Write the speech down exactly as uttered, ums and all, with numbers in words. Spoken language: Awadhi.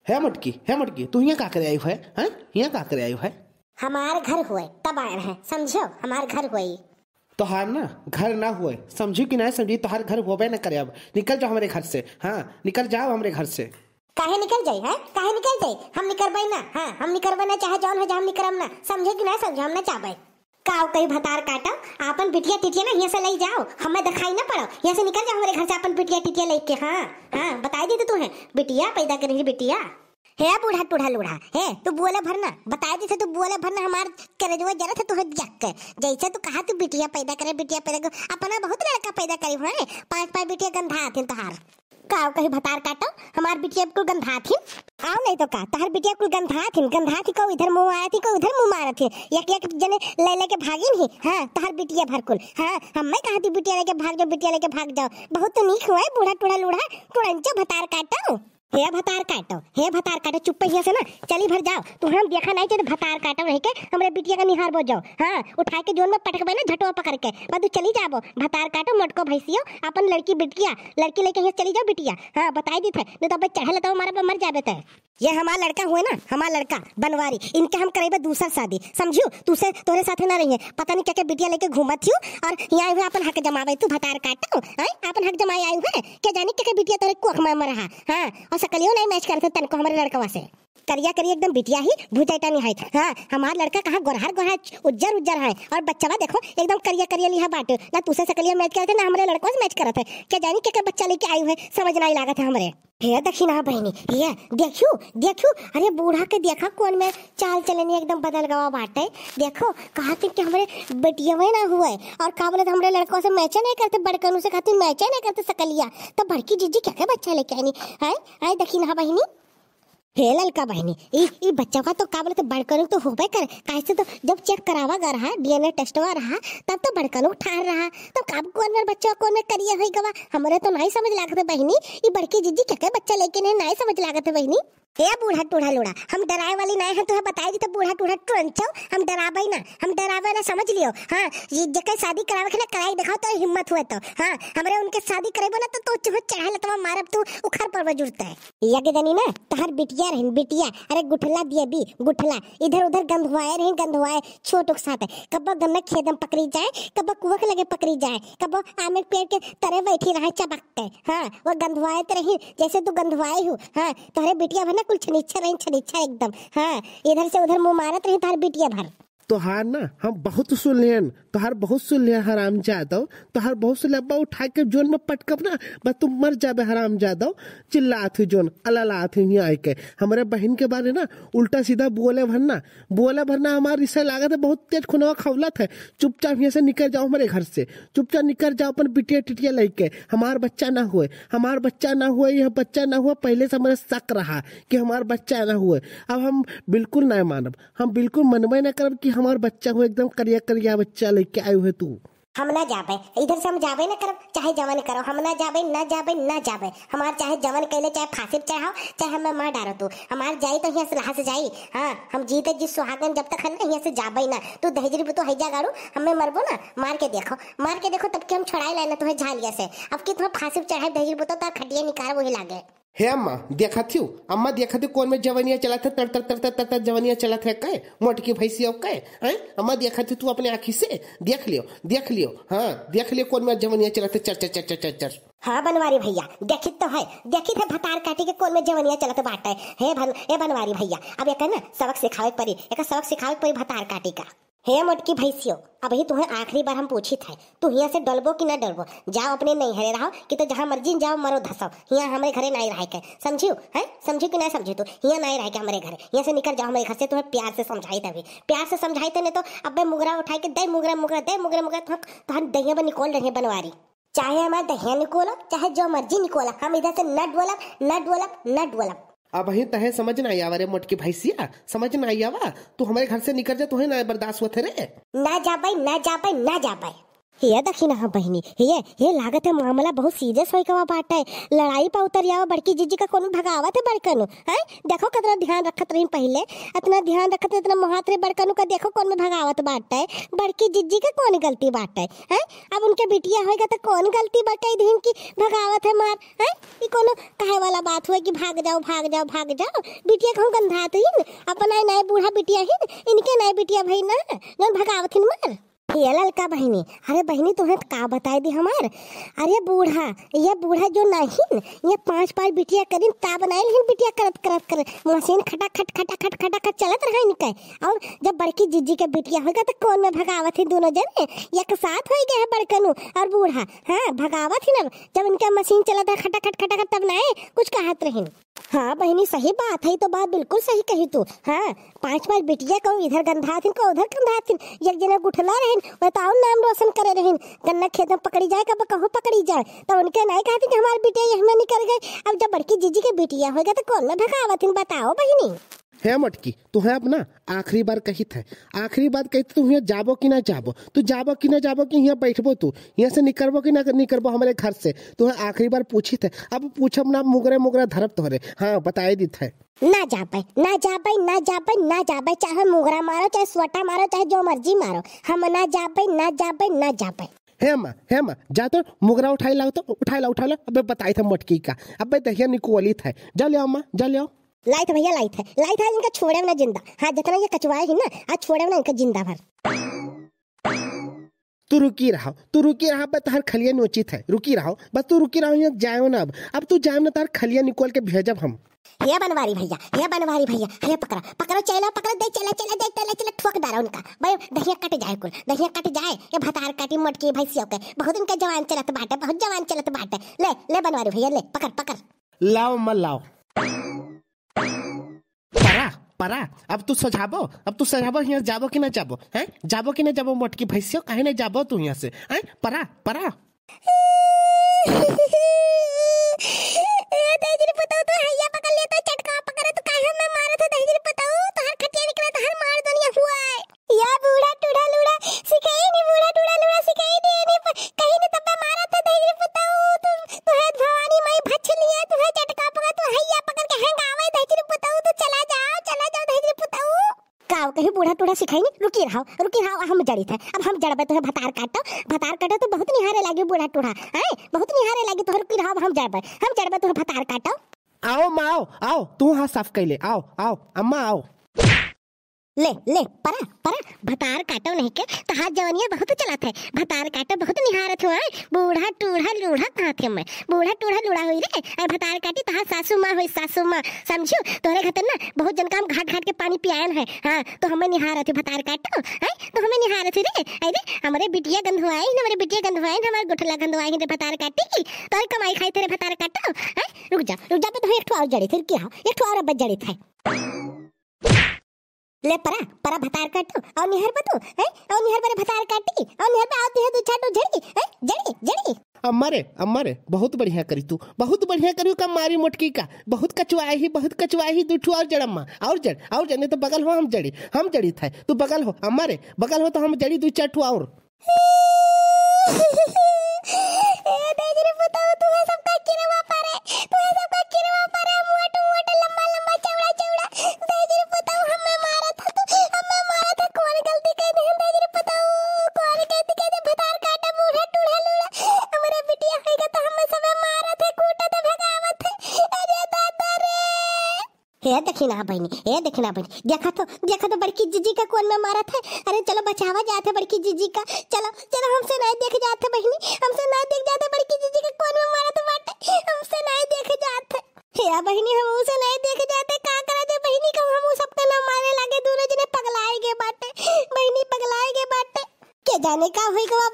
हे मोटकी, हे मोटकी, तू हियाँ का करे आयु है, हैं? हियाँ का करे आयु है? हमार घर हुए, तब आए हैं, समझो, हमार घर हुए। तोहार ना घर ना हुए, समझी कि ना समझी, तोहार घर होबे ना करे अब। निकल जाओ हमरे घर से, हाँ, निकल जाओ हमरे घर से। काहे निकल जाई, हैं? काहे निकल जाई? हम निकरबे ना, हाँ, हम निकरबे ना, चाहे जौन हो जाए, हम निकरब ना, समझे कि ना समझे, हम ना चाहबे। काव कही भतार काटो, आपन बिटिया टिटिया ना हियाँ से लई जाओ, हमें दिखाई ना पड़ो, हियाँ से निकल जाओ हमरे घर से आपन बिटिया टिटिया लेके। हाँ, हाँ, बताई दी तो तू है, बिटिया पैदा करी बिटिया। हे बूढ़ा टूढ़ा लूढ़ा, हे तू बोले भर ना, बताई दी से तू बोले भर ना, हमार करेजवा जरा था तू देख के, जैसे तू कहा तू बिटिया पैदा करे, बिटिया पैदा कर, अपना बहुत लड़का पैदा करी हुए, पाँच पाँच बिटिया गंधा आथिन तोहार। काव कही भतार काटो, हमार बिटिया कुल गंधात हिन। आओ नहीं तो का, तहर बिटिया कुल गंधात हिन, गंधात ही को इधर मुँह मारत ही, को उधर मुँह मारत ही। एक एक जने ले लेके भागिन ही। हाँ, तहर बिटिया भर कुल। हाँ, हमें कहा थी बिटिया लेके भाग जाओ, बिटिया लेके भाग जाओ। बहुत तो नीक हुआ है, बूढ़ा टूढ़ा लूढ़ा, टुड़ंचा भतार काटो। हे भतार काटो, हे भतार काटो, चुप्पे हियाँ से ना, चली भर जाओ। तू हम देखा नहीं चाहते भतार काटो रह के, हमरे बिटिया का निहार बो जाओ। हाँ, उठाए के जोन में पटकबे ना झटवा पकड़ के, बस तू चली जाबो। भतार काटो, मोटको भैंसियो, अपन लड़की बिटिया, लड़की लेके हियाँ चली जाओ बिटिया। हाँ, बताई दी थे, नहीं तो अब चढ़े लतवा मारे पे मर जाबे ते। ये हमार लड़का हुए ना, हमार लड़का बनवारी, इनके हम करेबे दूसर शादी, समझियो? तू से तोरे साथे ना रहिए, पता नहीं क्या क्या बिटिया लेके घूमत हियो और यहाँ हुए अपन हक जमावे तू भतार काटो, हैं? अपन हक जमाए आयु है, क्या जानी क्या क्या बिटिया तोरे कोख में मरहा, हाँ? और सकलियो नहीं मैच करते तनको हमरे लड़कवा से। करिया करिया एकदम बिटिया ही भुजाइटा नहीं है। हाँ, हमार लड़का कहाँ गोरहर गोरहर उज्जर उज्जर है, और बच्चवा देखो एकदम करिया करिया लिहा बाटे। ना तू से सकलिया मैच करते, ना हमरे लड़कवा से मैच करत है। क्या जानी क्या क्या बच्चा लेके आयु है, समझ नहीं लागत है हमरे। हे दखिनहा बहिनी, हे देखियो, देखियो, अरे बूढ़ा के देखा कौन में चाल चलनी एकदम बदल गवा बाटे। देखो, कहा थी कि हमरे बेटियवे ना हुए, और का बोलत हमरे लड़कवा से मैचे नहीं करते, बड़कनू से खातिर मैचे नहीं करते सकलिया, तब बड़की जीजी क्या के बच्चा लेके आईनी? हैं? आए दखिनहा बहिनी। हे ललका बहिनी, ई, ई बच्चा का तो का बोलत बड़कनू तो होबे करे, काहे से तो जब चेक करावा गा रहा, डीएनए टेस्टवा रहा, तब तो बड़कनू ठार रहा, तब अब कौन में बच्चा कौन में करिया होई गवा, हमरे तो नहीं समझ लागत है बहिनी, ई बड़की जीजी क्या के बच्चा लेके नहीं, नहीं समझ लागत है बहिनी। हे बूढ़ा टूढ़ा लूढ़ा, हम डराए वाली नहीं है, तुहे बताई दी तो बूढ़ा टूढ़ा टुरंचो, हम डराबे ना, हम डराबे ना, समझ लियो। हाँ, ये जेकर शादी करावे के ना कराई दिखाओ तो हिम्मत हुए तो, हाँ, हमरे उनके शादी करेबो ना तो, तो चुहे चढ़े लतवा मारब तू उखर पर जुड़ते है। यज्ञ दनी ना, तहर बिटिया रहिन, बिटिया, अरे गुठला दिए भी, गुठला, इधर उधर गंधवाए रहिन, गंधवाए, छोट के साथ, कब्बो गन्ना खेत में पकड़ी जाए, कब्बो कुआ के लगे पकड़ी जाए, कब्बो आमे के पेड़ के तरे बैठी रहे चबक के, हाँ, वो गंधवाए तो रही, जैसे तू गंधवाए हो, हाँ, तोहरे बिटिया भर ना कुल छनिच्छर रही, छनिच्छर एकदम, हाँ, इधर से उधर मुँह मारत रही तोहर बिटिया भर। तोहार ना हम बहुत सुन लेन, तोहार बहुत सुन लेन हराम जादव, तोहार बहुत सुन ले। अब्बा उठा के जोन में पटकब ना, बस तू मर जाबे हराम जादव। चिल्लात हुई जोन, अलालात हुई हियाँ आइके। हमरे बहिन के बारे ना उल्टा सीधा बोले भर ना, बोले भर ना हमार रिश्ता लागत है बहुत तेज खुनवा खौलत है। चुपचाप हियाँ से निकर जाओ हमरे घर से, चुपचाप निकर जाओ अपन बिटिया टिटिया लइके। हमार बच्चा ना हुए, हमार बच्चा ना हुए, यह बच्चा ना हुए, पहले से हमरे शक रहा कि हमार बच्चा ना हुए। अब हम बिल्कुल ना मानब, हम बिल्कुल मनबे ना करब कि हमार बच्चा हुए, एकदम करिया करिया बच्चा लइके आयु है तू। हम ना जाबे, इधर से हम जाबे ना करब, चाहे जवन करो, हम ना जाबे, ना जाबे, ना जाबे। हमार चाहे जवन कैले, चाहे फांसी पे चढ़ाओ, चाहे हमें मार डारो तू। हमार जाई तो हियाँ से लहा से जाई। हाँ, हम जीते जी सुहागन जब तक है ना, हियाँ से जाबे ना। तू दहेजरी बुतो हैजा गाड़ू, हमें मरबो ना, मार के देखो, मार के देखो, तब के हम छोड़ाई लाए ना तुहे झालिया से। अब की तुम्हें फांसी पे चढ़ाई दहेजरी बुतो, तार खटिया निकाल वही लागे। हे अम्मा, देखत हियो? अम्मा, देखत हियो कौन में जवनिया चलत है? तर, तर, तर, तर, तर, तर जवनिया चलत है, कहे? मोटकी भैंसिया, कहे? हैं? अम्मा, देखत हियो तू अपने आँखी से? देख लियो, देख लियो। हाँ, देख लियो कौन में जवनिया चलत है, चर, चर, चर, चर, चर, चर। हाँ, बनवारी भैया, देखित तो है, देखित है भतार काटी के कौन में जवनिया चलत बाटे। हे भन-, हे बनवारी भैया, अब एकर ना सबक सिखावे के पड़ी, एकर सबक सिखावे के पड़ी भतार काटी का। हे मोटकी भैंसियो, अबही तुहें आखिरी बार हम पूछित है, तू हियाँ से डलबो कि ना डलबो? जाओ अपने नैहरे रहो, कि तो जहाँ मर्जी जाओ, मरो धसो, हियाँ हमरे घरे नाई रहे के, समझियो? हैं? समझियो कि ना समझियो तू? हियाँ नाई रहे के हमरे घरे, हियाँ से निकर जाओ हमरे घर से, तुहें प्यार से समझाइत है अभी, प्यार से समझाइत है, नहीं तो अबे मुगरा उठाए के दे मुगरा, मुगरा दे मुगरा, मुगरा तो हम तोहर दहिया बा निकोल रहे बनवारी। चाहे हमार दहिया निकोला, चाहे जो मर्जी निकोला, हम इधर से न डोलब, न डोलब, न डोलब। अबही तहे समझ ना आवा रे मोटकी भैंसिया, समझ ना आवा। तू हमरे घर से निकर जा, तुहे ना बर्दाश्त होत है रे। ना जाबे, ना जाबे, ना जाबे। हे देखी ना, हाँ बहिनी, हे, हे लागत है मामला बहुत serious होई गवा बाटे। लड़ाई पर उतर जाओ, बड़की जिज्जी का कोनो भगावत है बड़कनु, हैं? देखो कितना ध्यान रखत रही पहिले, इतना ध्यान रखत रही, इतना मोहात रही बड़कनु का, देखो कौन में भगावत बाटे, बड़की जिज्जी का कौन गलती बाटे, हैं? अब उनके बिटिया होइगा तो कौन गलती बाटे, इदिन की भगावत है मार, हैं? ई कोनो कहे वाला बात हुए कि भाग जाओ, भाग जाओ, भाग जाओ? बिटिया कहूँ गंधात ही न, अपना ही नाई बूढ़ा बिटिया ही न, इनके नाई बिटिया भई ना, जौन भगावत ही न मार। हे ललका बहिनी, अरे बहिनी, तुहें त का बताई दी हमार। अरे बूढ़ा, ये बूढ़ा जो नाहिन, ये पाँच पाँच बिटिया करिन, ता बनाइल हिन बिटिया करत, करत, करत। मशीन खटाखट, खटाखट, खटाखट चलत रहा इनके। और जब बड़की जिज्जी के बिटिया होइगा, तो कौन में भगावत ही दोनों जने? एक साथ होई गए है बड़कनु और बूढ़ा। हाँ, भगावत ही ना। जब इनके मशीन चलत है खटाखट, खटाखट, तब नाए कुछ कहत रहिन। हाँ बहिनी, सही बात है, ई तो बात बिल्कुल सही कही तू। हाँ, पाँच पाँच बिटिया को इधर गंधाथिन, को उधर गंधाथिन, एक जने गुठला रहिन, बताओ नाम रोशन करे रहिन, गन्ना खेत में पकड़ी जाए, कब कहूँ पकड़ी जाए, तो उनके नाई कहथिन कि हमार बिटिया यही में निकल गए। अब जब बड़की जिज्जी के बिटिया होइगा तो कौन में भगावथिन, बताओ बहिनी। हे मोटकी, तुहें अब ना आखिरी बार कहित है, आखिरी बार कहित है, तू हियाँ जाबो कि ना जाबो, तू जाबो कि ना जाबो, कि हियाँ बैठबो तू, हियाँ से निकरबो कि ना निकरबो हमरे घर से, तुहें आखिरी बार पूछित है। अब पूछब ना, मुगरे मुगरे धरब तोहरे। हाँ, बताए दित है। ना जाबे, ना जाबे, ना जाबे, ना जाबे, चाहे मुगरा मारो, चाहे सोटा मारो, चाहे जो मर्जी मारो, हम ना जाबे, ना जाबे, ना जाबे। हे अम्मा, हे अम्मा, जा तो मुगरा उठाई लाओ तो, उठाई लाओ, उठाई लाओ। अबे बताई था मोटकी का, अबे दहिया निकोलित है, जा ले अम्मा, जा ले आओ। लाइत भैया, लाइत है, लाइत है, इनका छोड़े ना जिंदा। हाँ, जितना ये कचवाए ही ना, आज छोड़े ना इनका जिंदा भर। तू रुकी रहो, तू रुकी रहो, बस तोहर खलिया नोचित है, रुकी रहो, बस तू रुकी रहो, यहाँ जायो ना अब, अब तू जायो ना, तोहर खलिया निकोल के भेजब हम। हे बनवारी भैया, हे बनवारी भैया, हे पकड़ा, पकड़ो, चलो, पकड़ो, दे, चला, चला, दे, चला, चला, ठोक डारा उनका। भाई, दहिया कट जाए कुल, दहिया कट जाए, ये भतार काटी मोटकी भैंसियों के, बहुत इनका जवान चलत बाटे, बहुत जवान चलत बाटे। ले, ले बनवारी भैया, ले, पकड़, पकड़। लाओ अम्मा, लाओ। परा, परा, अब तू सझाबो, अब तू सझाबो, हियाँ जाबो कि ना जाबो, हैं? जाबो कि ना जाबो मोटकी भैंसियो, काहे ना जाबो तू हियाँ से, हैं? परा, परा। ए, दहिजरी पुतऊ, तू हैया पकड़ ले, तो चटका पकड़, तू काहे में मारत है, दहिजरी पुतऊ, तोहर खटिया निकला, तोहर मार दुनिया हुआ है। या बूढ़ा टूढ़ा लूढ़ा, सिखाई नी बूढ़ा टूढ़ा लूढ़ा, सिखाई नी, नी प-, कहीं नी तब्बे मारत है, दहिजरी पुतऊ, तू, तू है भवानी माई भछ लिया, तू है चटका पकड़, तू हैया पकड़ के हेंगावे, दहिजरी पुतऊ, तू चला जाओ, चला जाओ, दहिजरी पुतऊ। काव कहीं बूढ़ा टूढ़ा सिखाई नी, रुकी रहो, रुकी रहो, हम जड़ित है, अब हम जड़बे तुहे भतार काटो, भतार काटो तो बहुत निहारे लागी बूढ़ा टूढ़ा, हैं? बहुत निहारे लागी तो रुकी रहो, अब हम जड़बे, हम जड़बे तुहे भतार काटो। आओ माँ, आओ, आओ, तू हाथ साफ कैले, आओ, आओ, अम्मा, आओ। ले, ले, परा, परा, भतार काटो नहीं के, तोहार जवनिया बहुत चलत है, भतार काटो बहुत निहारत हो, आय, बूढ़ा, टूढ़ा, लूढ़ा कहाँ थे मैं, बूढ़ा, टूढ़ा, लूढ़ा होई रे, आय, भतार काटी, तोहार सासू माँ होई, सासू माँ, समझू, तोहरे खातिर ना, बहुत जन काम घाट, घाट के पानी पियायन है, हाँ, तो हमें निहारत है, भतार काटो, आय, तो हमें निहारत है रे, अरे, हमरे बिटिया गंधुआइन, हमरे बिटिया गंधुआइन, हमार गुठला गंधुआइन रे, भतार काटी, तोहरे कमाई खाई तेरे भतार काटो, आय, रुक जा, रुक जा, तो एक ठो और जड़ी, फिर क्या हो, एक ठो और अब जड़ी था। ले परा, परा भतार काटो, और निहर बतू, हैं? और निहर बरे भतार काटी, और निहर बे आओ दिहे दू छाटू झड़ी, हैं? जड़ी, जड़ी। अम्मा रे, अम्मा रे, बहुत बढ़िया करी तू, बहुत बढ़िया करी का मारी मोटकी का, बहुत कचुआई ही, बहुत कचुआई ही, दू ठू और जड़ अम्मा, और जड़, और जड़, नहीं तो बगल हो हम जड़ी, हम जड़ी था, तू बगल हो, अम्मा रे, बगल हो तो हम जड़ी दू चार ठू और। ए, दहिजरी पुतऊ, तुहे सबका किरवा पारे, तुहे सबका किरवा पारे, मोट मोट, लंबा लंबा, चौड़ा चौड़ा। दहिजरी पुतऊ, हमें मारत है तू, हमें मारत है, कौन गलती कर दे, दहिजरी पुतऊ, कौन गलती कर दे, भतार काटा, बूढ़ा टूढ़ा लूढ़ा, हमरे बिटिया होइगा तो हमें सबे मारत है, कूटत है, भगावत है। अरे दादा रे। हे दखिना बहिनी, हे दखिना बहिनी, देखा तो, देखा तो बड़की जिज्जी का कौन में मारत है। अरे चलो बचावा जात है बड़की जिज्जी का, चलो, चलो, हमसे नाई देख जात है बहिनी, हमसे नाई देख जात है बड़की जिज्जी का कौन में मारत बाटे, हमसे नाई देख जात है। हे बहिनी, हम उसे नाई देख जात है, का करा दे बहिनी, का हम उ सबके ना मारे लागे, दोनों जने पगलाए गए बाटे, बहिनी पगलाए गए बाटे। के जाने का होई गवा